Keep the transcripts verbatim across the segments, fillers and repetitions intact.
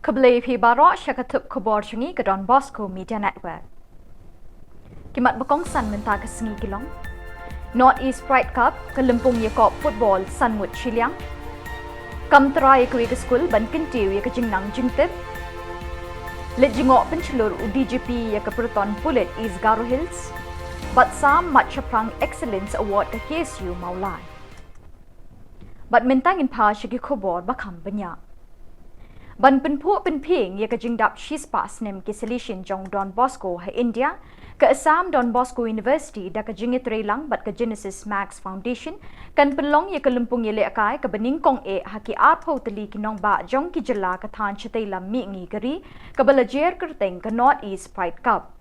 Khublei phi baroh sha ka tip khubor jong ngi ka Don Bosco Media Network. Ki mat ba kongsan mynta ka sngi ki long: North East Pride Cup, ka lympung ïakop football san ngut shiliang. Kam trai ïa kawei ka skul ban kyntiew ïa ka jingnang jingtip. Leit jngoh pynshlur u D G P ïa ka pyrton pulit East Garo Hills. Bad sam mat shaphrang Excellence Award ka K S U Mawlai. Bad mynta ngin phai sha ki khubor ba kham bniah. Ban pynphuh pynphieng ïa ka jingdap shispah snem ki Salesian jong Don Bosco ha India, ka Assam Don Bosco University da ka jingïatreilang bad ka Genesis Max Foundation kan pynlong ïa ka lympung ïalehkai kaba nyngkong eh ha ki arphew tylli ki nongbah jong ki jylla ka thaiñ shatei lam mihngi ka ri, kaba la jer kyrteng ka North East Pride Cup.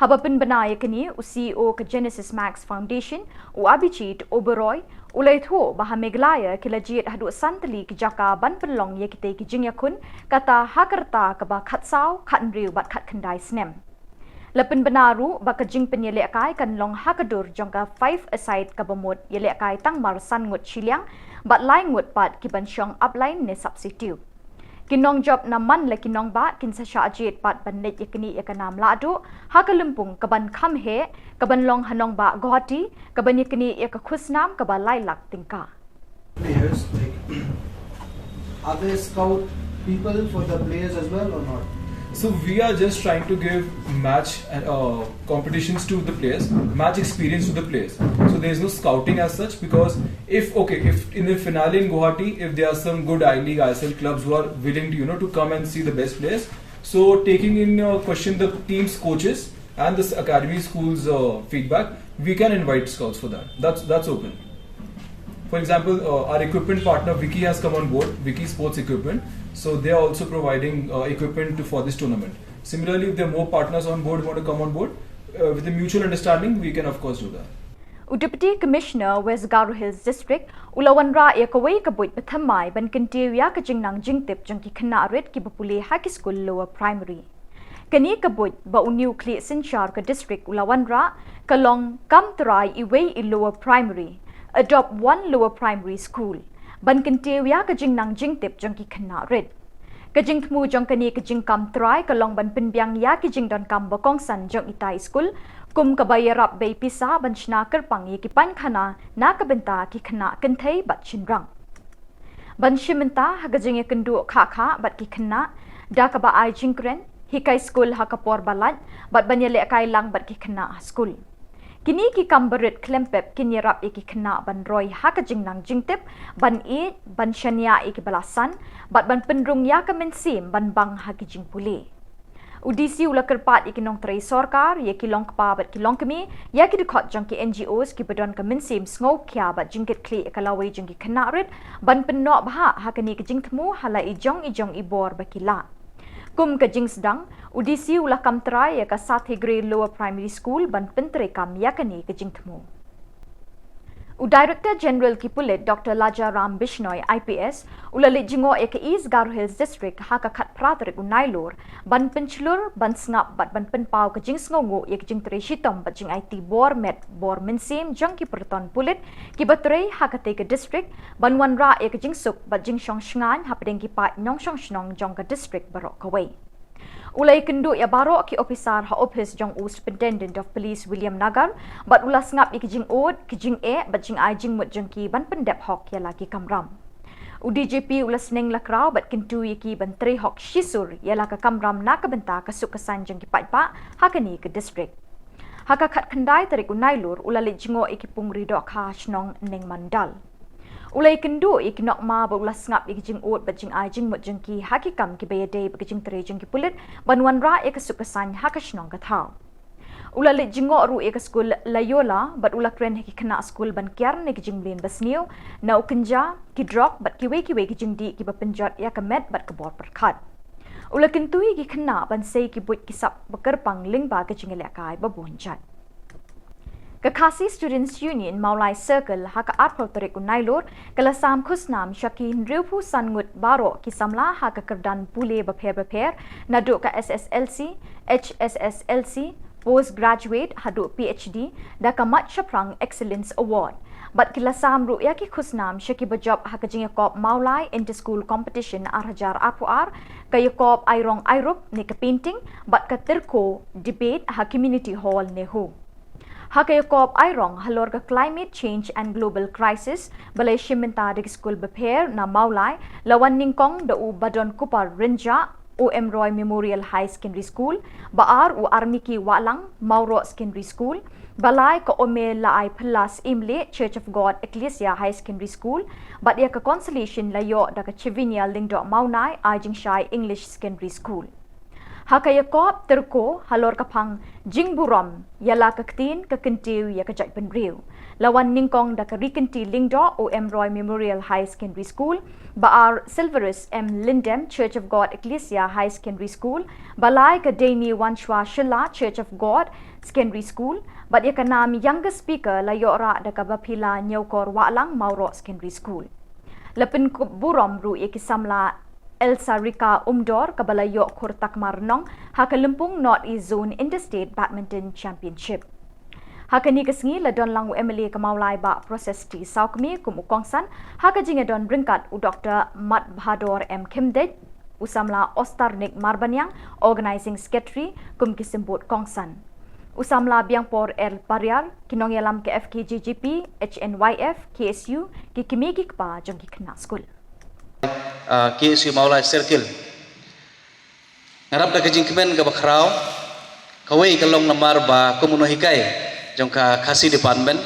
Haba pynbna ïa kane, u C E O ka Genesis Max Foundation, u Abhijit Oberoi, u la ïathuh ba ha Meghalaya ki la jied haduh san tylli ki jaka ban pynlong ïa kitei ki jingïakhun, kata ha ka rta kaba khatsaw, khathynriew bad khatkhyndai snem. La pynbna ruh ba ka jingpynïalehkai kan long ha ka dur jong ka five-a-side kaba mut ïalehkai tang mar san ngut shiliang, bad lai ngut pat ki ban shong upline ne substitute. Ki nongjop na man la ki nongbah kin sa shah jied pat ban leit ïaknieh ïa ka nam lahduh ha ka lympung kaban kham heh, kaban long ha nongbah Guwahati, kaban ïaknieh ïa ka khusnam kaba lai lak tyngka. Players, like, are they scout people for the players as well or not? So we are just trying to give match and, uh, competitions to the players, match experience to the players. So there is no scouting as such, because if, okay, if in the finale in Guwahati, if there are some good I-League, I S L clubs who are willing to, you know, to come and see the best players, so taking in, uh, question the team's coaches and this academy school's, uh, feedback, we can invite scouts for that. That's, that's open. For example, uh, our equipment partner Vicky has come on board, Vicky Sports Equipment. So they are also providing, uh, equipment to, for this tournament. Similarly, if there are more partners on board who want to come on board, uh, with a mutual understanding, we can of course do that. U Deputy Commissioner West Garo Hills District u la wanrah ïa kawei ka buit bathymmai ban kyntiew ïa ka jingnang jingtip jong ki khynnah rit kiba pule ha ki skul lower primary. Kane ka buit ba une u khlieh synshar ka district u la wanrah ka long Kam Trai Iwei I Lower Primary, Adopt One Lower Primary School, ban kyntiew ïa ka jingnang jingtip jong ki khynnah rit. Ka jingthmu jong kane ka jingkam trai ka long ban pynbiang ïa ki jingdonkam ba kongsan jong itai i skul, kum kaba ïarap beit pisa ban shna kyrpang ïa ki painkhana na ka bynta ki khynnah kynthei bad shynrang. Ban shim bynta ha ka jingïakynduh khah khah bad ki khynnah da kaba ai jingkren, hikai skul ha ka por ba lait bad ban ïalehkai lang bad ki khynnah ha skul. Kine ki kam barit khlem pep kin ïarap ïa ki khynnah ban roi ha ka jingnang jingtip, ban ïeit, ban shaniah ïa kiba la san, bad ban pynrung ïa ka mynsiem ban bang ha ki jingpule. U D C u la kyrpad ïa ki nongtrei sorkar, ïa ki longkpa bad ki longkmie, ïa ki dkhot jong ki N G Os kiba don ka mynsiem sngewkhia bad jingkitkhlieh ïa ka lawei jong ki khynnah rit ban pynnoh bha ha kane ka jingthmu ha la i jong i jong i bor ba ki lah. Kum ka jingsdang, u D C u la kam trai ïa ka Sathegre Lower Primary School ban pyntreikam ïa kane ka jingthmu. U Director General ki Pulit Doctor Lajaram Bishnoi I P S u la leit jngoh ïa ka East Garo Hills District ha ka khatphra tarik u Nailur ban pynshlur, ban sngap bad ban pynpaw ka jingsngewnguh ïa ka jingtrei shitom bad jingaiti bor met bor mynsiem jong ki pyrton pulit kiba trei ha katei ka district, ban wanrah ïa ka jingsuk bad jingshong shngaiñ hapdeng ki paid nongshong shnong jong ka district baroh kawei. U la ïakynduh ïa baroh ki ophisar ha ophis jong u Superintendent of Police Williamnagar bad u la sngap ïa ki jingud, ki jingeh bad jingai jingmut jong ki ban pyndep hok ïa la ki kamram. U D G P u la sneng la kraw bad kyntu ïa ki ban trei hok shisur ïa la ka kamram na ka bynta ka suk ka saiñ jong ki paidbah ha kane ka district. Ha ka khatkhyndai tarik u Nailur u la leit jngoh ïa ki pungri dohkha ha shnong Nengmandal. U la ïakynduh ïa ki nongma bad u la sngap ïa ki jingud bad jingai jingmut jong ki ha ki kam kiba ïadei bad ka jingtrei jong ki pulit ban wanrah ïa ka suk ka saiñ ha ka shnong ka thaw. U la leit jngoh ruh ïa ka skul Loyola bad u la kren ha ki khynnah skul ban kiar na ki jingmlien basniew, na u kynja, ki drok bad kiwei kiwei ki jingdih kiba pynjot ïa ka met bad ka bor pyrkhat. U la kyntu ïa ki khynnah ban sei ki buit ki sap ba kyrpang lyngba ka jingïalehkai ba bun jait. Ka Khasi Students Union Mawlai Circle ha ka arphew tarik u Nailur ka la sam khusnam sha ki hynriewphew san ngut baroh ki samla ha ka kyrdan pule bapher bapher, naduh ka S S L C, H S S L C, postgraduate haduh P H D, da ka Mat Shaphrang Excellence Award, Bad ki la sam ruh ïa ki khusnam sha ki ba jop ha ka jingïakop Mawlai Inter School Competition ar hajar arphew ar, ka ïakop airong airup ne ka painting, bad ka tyrko debate ha Community Hall NEHU. Ha ka ïakop airong halor ka Climate Change and Global Crisis ba la ïashim bynta da ki skul bapher na Mawlai, la wan nyngkong da u Badonkupar Rynjah, O M Roy Memorial High Secondary School, ba ar u Armiki Wahlang, Mawroh Secondary School, ba lai ka Ome Laai Phylla Syiemlieh Church of God Ecclesia High Secondary School, bad ïa ka consolation la ïoh da ka Chevinia Lyngdoh Mawnai Ai Jingshai English Secondary School. Ha ka ïakop tyrko halor ka phang jingburom ïa la ka ktien ka kyntiew ïa ka jaitbynriew, la wan nyngkong da ka Rikynti Lyngdoh O M Roy Memorial High Secondary School, ba ar Silverus M Lyndem Church of God Ecclesia High Secondary School, ba lai ka Deini Wanshwa Shylla Church of God Secondary School, bad ïa ka nam Youngest Speaker la ïoh rah da ka Baphylla Ñiewkor Wahlang Mawroh Secondary School. La pynkup burom ruh ïa ki samla Elsa Rika Umdor kaba la ïoh khur takma rnong ha ka lympung North East Zone Interstate Badminton Championship. Ha kane ka sngi la don lang u M L A ka Mawlai Bah Proses T Sawkmie kum u kongsan, ha ka jingïadon ryngkat u Doktor Matbhador M Khymdeit, u samla Ostarnik Marbaniang, Organising Secretary, kum ki symbud kongsan. U samla Biangpor R Pariar, ki nongïalam ka F K J G P, H N Y F, K S U, ki kmie ki kpa jong ki khynnah skul. Ah, K S U Mawlai Circle. Nga rap da ka jingkmen kaba khraw, kawei ka long namar ba kum u nonghikai jong ka Khasi Department,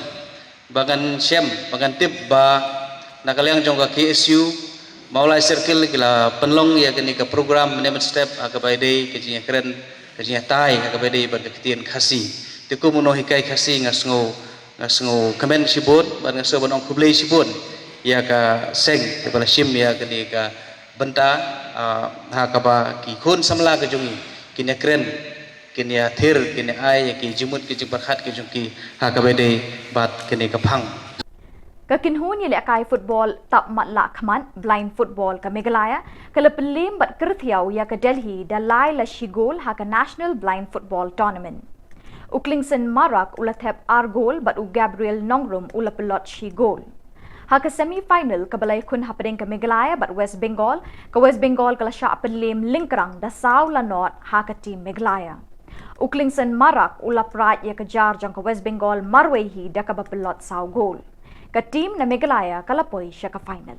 ba ngan shem, ba ngan tip ba na ka liang jong ka K S U Mawlai Circle ki la pynlong ïa kane ka program mynne mynstep ha kaba ïadei ka jingïakren, ka jingïatai ha kaba ïadei bad ka ktien Khasi. Te kum u nonghikai Khasi nga sngew, nga sngew kmen shibun bad nga sngew ban ong khublei shibun ïa ka seng kaba la shim ïa kane ka bynta, ah, ha kaba ki khun samla ka jong ngi kin ïakren, kin ïathir, kin ïa ai ïa ki jingmut ki jingpyrkhat ki jong ki ha kaba ïadei bad kane ka phang. Ka kynhun ïalehkai football tap matlah khmat, Blind Football ka Meghalaya, ka la pynlem bad kyrthiaw ïa ka Delhi da lai la shi gol ha ka National Blind Football Tournament. U Klingson Marak u la thep ar gol bad u Gabriel Nongrum u la pynlot shi gol. Ha ka semi final kaba la ïakhun hapdeng ka Meghalaya bad West Bengal, ka West Bengal ka la shah pynlem lyngkrang da saw la nod ha ka team Meghalaya. U Klingson Marak u la praid ïa ka jar jong ka West Bengal marwei hi da kaba pynlot saw gol. Ka team na Meghalaya ka la poi sha ka final.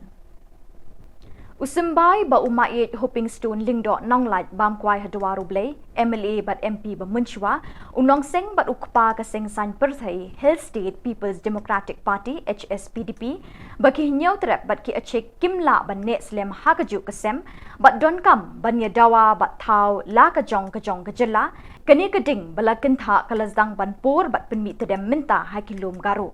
U symbai ba u Maieit Hopingstone Lyngdoh Nonglait bam kwai ha Dwar U Blei, M L A bad M P ba mynshuwa, u nongseng bad u kpa ka seng saiñ pyrthei Hill State People's Democratic Party, H S P D P, ba ki hynñiew trep bad ki achik kim lah ban neh slem ha kajuh ka sem, bad donkam ban ïa dawa bad thaw la ka jong ka jong ka jylla, kane ka ding ba la kynthah ka la sdang ban pur bad pynmih tdem mynta ha ki lum Garo.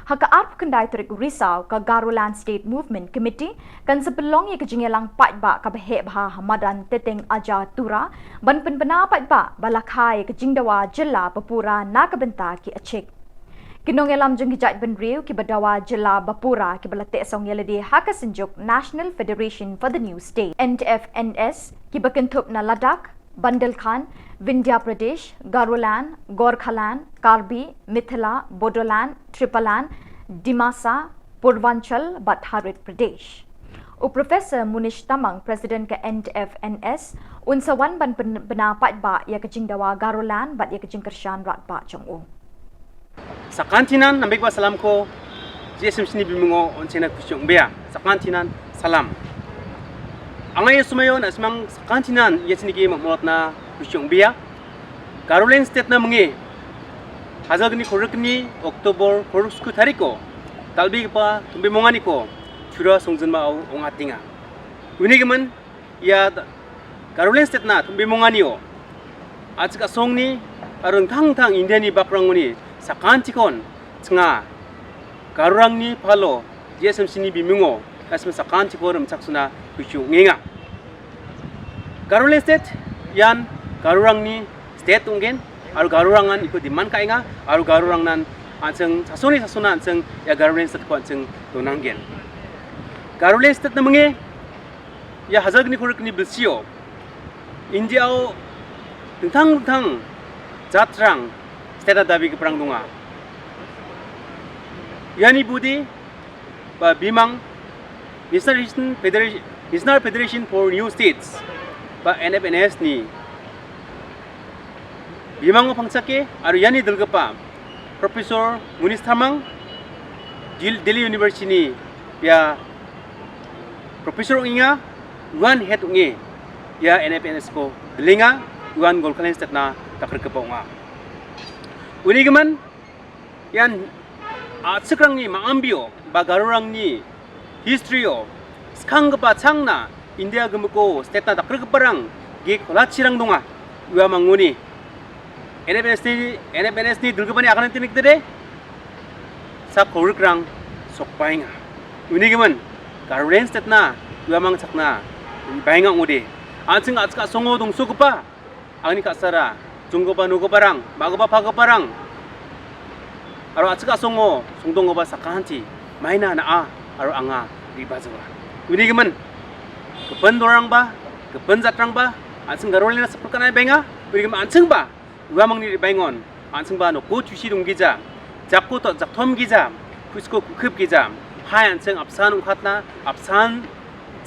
Ha ka arphew khyndai tarik u Risaw ka Garoland State Movement Committee kan sa pynlong ïa ka jingïalang paidbah kaba heh bha ha madan Teteng Aja Tura ban pynbna paidbah ba la kha ïa ka jingdawa jylla ba pura na ka bynta ki achik. Ki nongïalam jong ki jaitbynriew kiba dawa jylla ba pura kiba la teh song ïa lade ha ka synjuk National Federation for the New State, N F N S, kiba kynthup na Ladakh, Bundelkhand, Vindhya Pradesh, Garoland, Gorkhaland, Karbi, Mithila, Bodoland, Tripaland, Dimasa, Purvanchal bad Harit Pradesh. U Professor Munish Tamang, President ka N F N S, un sa wan ban pyn-, bna paidbah ïa ka jingdawa Garoland bad ïa ka jingkyrshan radbah jong u. Sa kynti nan, nang bad ka salam ko, J S M C ni bimngo on sena kuchong bia. Sa kynti nan, salam. Angai sumai on asmang sa kynti nan, ïa sini ki mamot na kuchong bia. Garoland State na mngi. Hajar gni khorok ni October khorok sku tarik ko. Talbi pa tumbi mongani ko. Chura songjen ma au ong atinga. Uni gemen, ïa Garoland State na tumbi mongani o. Achik asong ni, arung thang thang India ni bakrang ni, sa kynti kon, tnga, Garorang ni palo, J S M C ni bimngo, asmen sa kynti kon ram chak suna kuchu nginga. Garoland State, ïan, Garorang ni state ungen, aru Garorang an iko demand ka inga, aru Garorang nan anseng sasoni sasona anseng, ïa Garoland State ko anseng donang gen. Garoland State na mngi, ïa hajar gni khorok ni bilsio. India o tengtang tengtang jatrang state dabi ki perang dunga. Ïa kane ka body ba bimang National Federation, National Federation for New States ba N F N S ne bimang u pangchake, aro ïa kane dulgapa Professor Munish Tharmang, Delhi University ne ïa Professor u nga, u wan head u ngi ïa N F N S ko dlinga, u wan Golkalen State na takar kapa u nga. Uni ka man ïa a chikrang ni ma ambio ba Garorang ni history o skang kapa chang na India gumko state na takar kapa rang gi kola chirang dunga. U wan ma nguni N F N S ni, N F N S ni dulgapa ni akan tinik tede sa korik rang sok painga. Uni ka man Garorang State na u wan mang chakna painga ngudi. Ansing achka songo dong sukapa angni ka sara, jung kapa nu kapa rang, ma kapa pha kapa rang. Aro achka songo sungdong kapa sakanti maina na a aro anga riba jawa. Uni ka man kapan dorang ba, kapan jatrang ba, ansing Garorang na sapurkan ai benga. Uni ka man ansing ba u wan mang ni ri baingon, ansing ba no ko chusi dong gija, jako to jakthom gija, kusko kukhip gija. Hai ansing apsan ungkhatna, apsan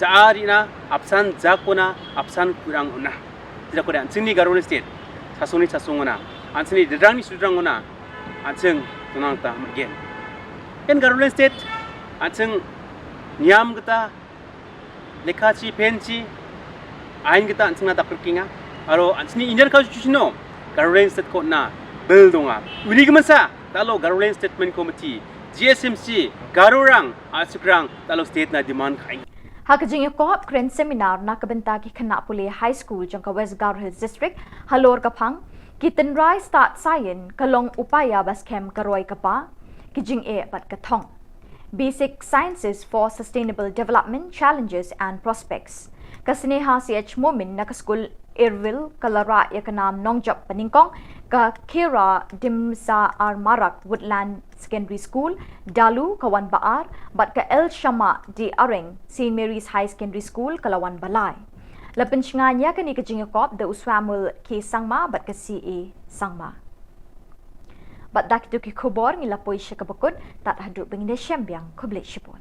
ja arina, apsan jakona, apsan kurang una. Jira ko da ansing ni Garorang State sasong ni sasong una, ansing ni dedrang ni sudrang una, ansing tunang ta magen. Ken Garorang State ansing niam kata, lekha chi, pen chi, ain kata ansing na takar kinga. Aro ansing ni Indian Constitution no Garorang State ko na bill dunga. Uni ka man sa talo Garorang Statement Committee, G S M C, Garorang, achikrang talo state na demand khai. Ha ka jingïakop kren seminar na ka bynta ki khynnah pule high school jong ka West Garo Hills District halor ka phang ki tynrai stad saian ka long u paia ba skhem ka roi ka pa, ki jingeh bad ka thong. Basic Sciences for Sustainable Development, Challenges and Prospects. Ka Sneha C H Momin na ka skul Irville ka la rah ïa ka nam nongjop ba nyngkong, ka Kira Dimsa R Marak Woodland Secondary School, Dalu ka wan ba ar, bad ka El Shama D Areng Saint Mary's High Secondary School ka la wan ba lai. La pynshngaiñ ïa kane ka jingïakop da u Samuel K Sangma bad ka C A Sangma. Bad da kito ki khubor ngi la poi sha kaba kut, tad haduh ba ngin ïashem biang, khublei shibun.